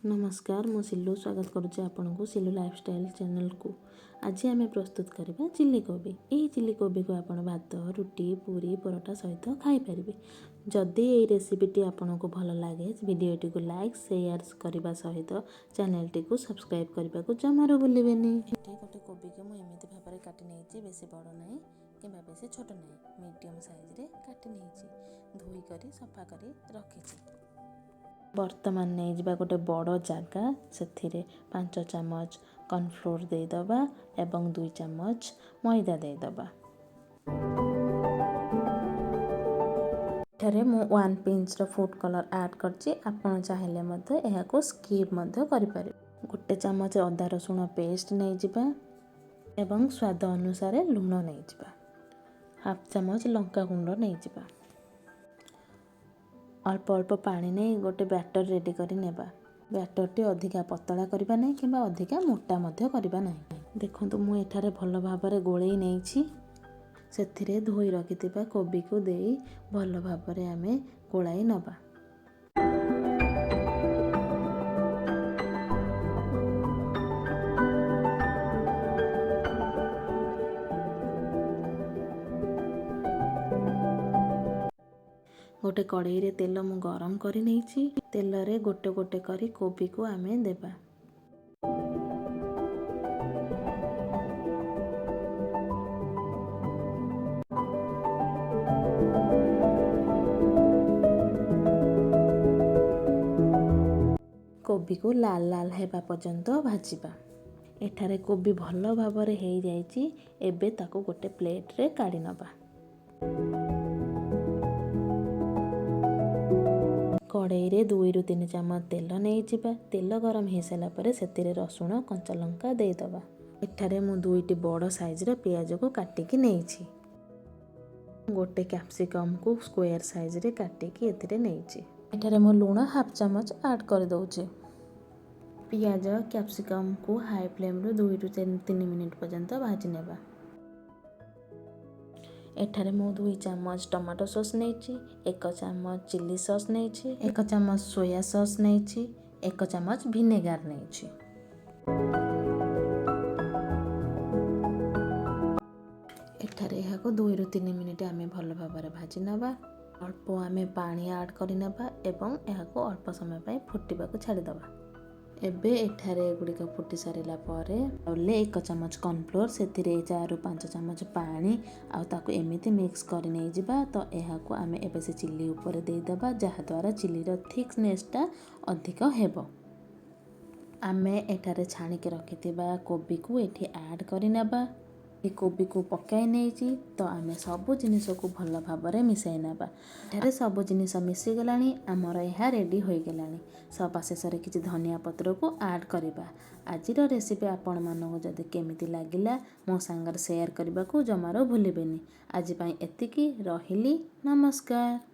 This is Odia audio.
ନମସ୍କାର, ମୁଁ ସିଲୁ ସ୍ୱାଗତ କରୁଛି ଆପଣଙ୍କୁ ସିଲୁ ଲାଇଫଷ୍ଟାଇଲ୍ ଚ୍ୟାନେଲକୁ। ଆଜି ଆମେ ପ୍ରସ୍ତୁତ କରିବା ଚିଲି କୋବି। ଏହି ଚିଲି କୋବିକୁ ଆପଣ ଭାତ, ରୁଟି, ପୁରୀ, ପରଟା ସହିତ ଖାଇପାରିବେ। ଯଦି ଏହି ରେସିପିଟି ଆପଣଙ୍କୁ ଭଲ ଲାଗେ, ଭିଡ଼ିଓଟିକୁ ଲାଇକ୍, ସେୟାର କରିବା ସହିତ ଚ୍ୟାନେଲଟିକୁ ସବସ୍କ୍ରାଇବ୍ କରିବାକୁ ଜମାରୁ ଭୁଲିବେନି। ଏଠି ଗୋଟେ କୋବିକୁ ମୁଁ ଏମିତି ଭାବରେ କାଟି ନେଇଛି। ବେଶୀ ବଡ଼ ନାହିଁ କିମ୍ବା ବେଶୀ ଛୋଟ ନାହିଁ, ମିଡ଼ିୟମ୍ ସାଇଜରେ କାଟି ନେଇଛି। ଧୋଇକରି ସଫା କରି ରଖିଛି। ବର୍ତ୍ତମାନ ନେଇଯିବା ଗୋଟେ ବଡ଼ ଜାଗା। ସେଥିରେ 5 ଚାମଚ କର୍ଣ୍ଣଫ୍ଲୋର୍ ଦେଇଦେବା ଏବଂ 2 ଚାମଚ ମଇଦା ଦେଇଦେବା। ଏଠାରେ ମୁଁ ୱାନ୍ ପିଞ୍ଚର ଫୁଡ଼୍ କଲର୍ ଆଡ଼୍ କରିଛି। ଆପଣ ଚାହିଁଲେ ମଧ୍ୟ ଏହାକୁ ସ୍କିପ୍ ମଧ୍ୟ କରିପାରିବେ। 1 ଚାମଚ ଅଦା ରସୁଣ ପେଷ୍ଟ ନେଇଯିବା ଏବଂ ସ୍ୱାଦ ଅନୁସାରେ ଲୁଣ ନେଇଯିବା। ହାଫ୍ ଚାମଚ ଲଙ୍କା ଗୁଣ୍ଡ ନେଇଯିବା। ଅଳ୍ପ ଅଳ୍ପ ପାଣି ନେଇ ଗୋଟେ ବ୍ୟାଟର୍ ରେଡ଼ି କରି ନେବା। ବ୍ୟାଟର୍ଟି ଅଧିକା ପତଳା କରିବା ନାହିଁ କିମ୍ବା ଅଧିକା ମୋଟା ମଧ୍ୟ କରିବା ନାହିଁ। ଦେଖନ୍ତୁ, ମୁଁ ଏଠାରେ ଭଲ ଭାବରେ ଗୋଳେଇ ନେଇଛି। ସେଥିରେ ଧୋଇ ରଖିଥିବା କୋବିକୁ ଦେଇ ଭଲ ଭାବରେ ଆମେ ଗୋଳାଇ ନେବା। ଗୋଟେ କଡ଼େଇରେ ତେଲ ମୁଁ ଗରମ କରି ନେଇଛି। ତେଲରେ ଗୋଟେ ଗୋଟେ କରି କୋବିକୁ ଆମେ ଦେବା। କୋବିକୁ ଲାଲ ଲାଲ ହେବା ପର୍ଯ୍ୟନ୍ତ ଭାଜିବା। ଏଠାରେ କୋବି ଭଲ ଭାବରେ ହେଇଯାଇଛି। ଏବେ ତାକୁ ଗୋଟେ ପ୍ଲେଟ୍ରେ କାଢ଼ି ନେବା। କଡ଼େଇରେ 2ରୁ 3 ଚାମଚ ତେଲ ନେଇଯିବା। ତେଲ ଗରମ ହେଇସାରିଲା ପରେ ସେଥିରେ ରସୁଣ, କଞ୍ଚା ଲଙ୍କା ଦେଇଦେବା। ଏଠାରେ ମୁଁ ଦୁଇଟି ବଡ଼ ସାଇଜ୍ର ପିଆଜକୁ କାଟିକି ନେଇଛି। ଗୋଟେ କ୍ୟାପ୍ସିକମ୍କୁ ସ୍କୋୟାର ସାଇଜ୍ରେ କାଟିକି ଏଥିରେ ନେଇଛି। ଏଠାରେ ମୁଁ ଲୁଣ ହାଫ୍ ଚାମଚ ଆଡ଼୍ କରିଦେଉଛି। ପିଆଜ, କ୍ୟାପ୍ସିକମ୍କୁ ହାଇ ଫ୍ଲେମ୍ରୁ 2ରୁ 3 ମିନିଟ୍ ପର୍ଯ୍ୟନ୍ତ ଭାଜି ନେବା। ଏଠାରେ ମୁଁ 2 ଚାମଚ ଟମାଟୋ ସସ୍ ନେଇଛି, 1 ଚାମଚ ଚିଲି ସସ୍ ନେଇଛି, 1 ଚାମଚ ସୋୟା ସସ୍ ନେଇଛି, 1 ଚାମଚ ଭିନେଗାର ନେଇଛି। ଏଠାରେ ଏହାକୁ 2ରୁ 3 ମିନିଟ୍ ଆମେ ଭଲ ଭାବରେ ଭାଜି ନେବା। ଅଳ୍ପ ଆମେ ପାଣି ଆଡ଼୍ କରିନେବା ଏବଂ ଏହାକୁ ଅଳ୍ପ ସମୟ ପାଇଁ ଫୁଟିବାକୁ ଛାଡ଼ିଦେବା। ଏବେ ଏଠାରେ ଏଗୁଡ଼ିକ ଫୁଟି ସାରିଲା ପରେ ବାଉଲରେ 1 ଚାମଚ କର୍ଣ୍ଣଫ୍ଲୋର୍, ସେଥିରେ 4ରୁ 5 ଚାମଚ ପାଣି ଆଉ ତାକୁ ଏମିତି ମିକ୍ସ କରି ନେଇଯିବା। ତ ଏହାକୁ ଆମେ ଏବେ ସେ ଚିଲି ଉପରେ ଦେଇଦେବା, ଯାହାଦ୍ୱାରା ଚିଲିର ଥିକନେସ୍ଟା ଅଧିକ ହେବ। ଆମେ ଏଠାରେ ଛାଣିକି ରଖିଥିବା କୋବିକୁ ଏଠି ଆଡ଼୍ କରିନେବା। ଏ କୋବିକୁ ପକାଇ ନେଇଛି, ତ ଆମେ ସବୁ ଜିନିଷକୁ ଭଲ ଭାବରେ ମିଶାଇ ନେବା। ଏଠାରେ ସବୁ ଜିନିଷ ମିଶିଗଲାଣି। ଆମର ଏହା ରେଡ଼ି ହୋଇଗଲାଣି। ସବା ଶେଷରେ କିଛି ଧନିଆ ପତ୍ରକୁ ଆଡ଼୍ କରିବା। ଆଜିର ରେସିପି ଆପଣମାନଙ୍କୁ ଯଦି କେମିତି ଲାଗିଲା, ମୋ ସାଙ୍ଗରେ ସେୟାର କରିବାକୁ ଜମାରୁ ଭୁଲିବେନି। ଆଜି ପାଇଁ ଏତିକି ରହିଲି। ନମସ୍କାର।